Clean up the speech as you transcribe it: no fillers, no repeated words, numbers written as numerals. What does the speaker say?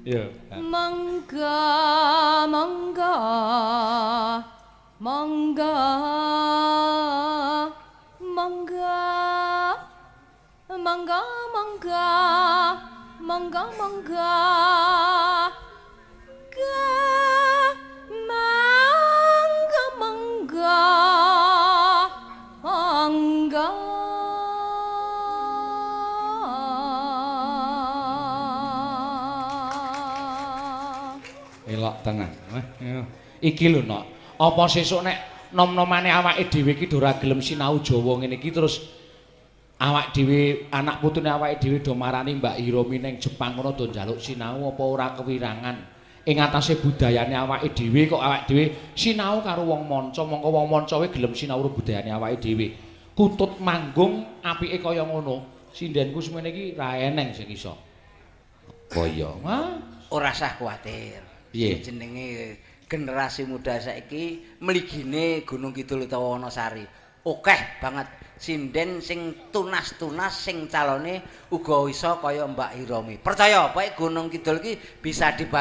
Iya. Monggo, monggo. Monggo. Monggo. Monggo, monggo. Monggo, monggo. Ga monggo, monggo. Monggo. Elok tenan. Wah, iki lho, Nok. Apa sesuk nek nom-nomane awake dhewe iki do ora gelem sinau Jawa ngene iki terus awak dhewe anak putune awake dhewe do marani Mbak Hiromi ning Jepang kono do njaluk sinau apa ora kewirangan? Ing atase budayane awake dhewe kok awake dhewe sinau karo wong manca, mongko wong manca wae gelem sinau karo budayane awake dhewe. Kutut manggung apike kaya ngono. Sindenku semene iki ra eneng sing iso. Apa ya? Wah, Ora sah kuwatir. Piye? Jenenge generasi muda saiki mligine Gunung Kidul utawa Wonosari. Akeh banget sinden sing tunas-tunas sing calone uga iso kaya Mbak Hiromi. Percaya, pokoke Gunung Kidul iki bisa dibangun.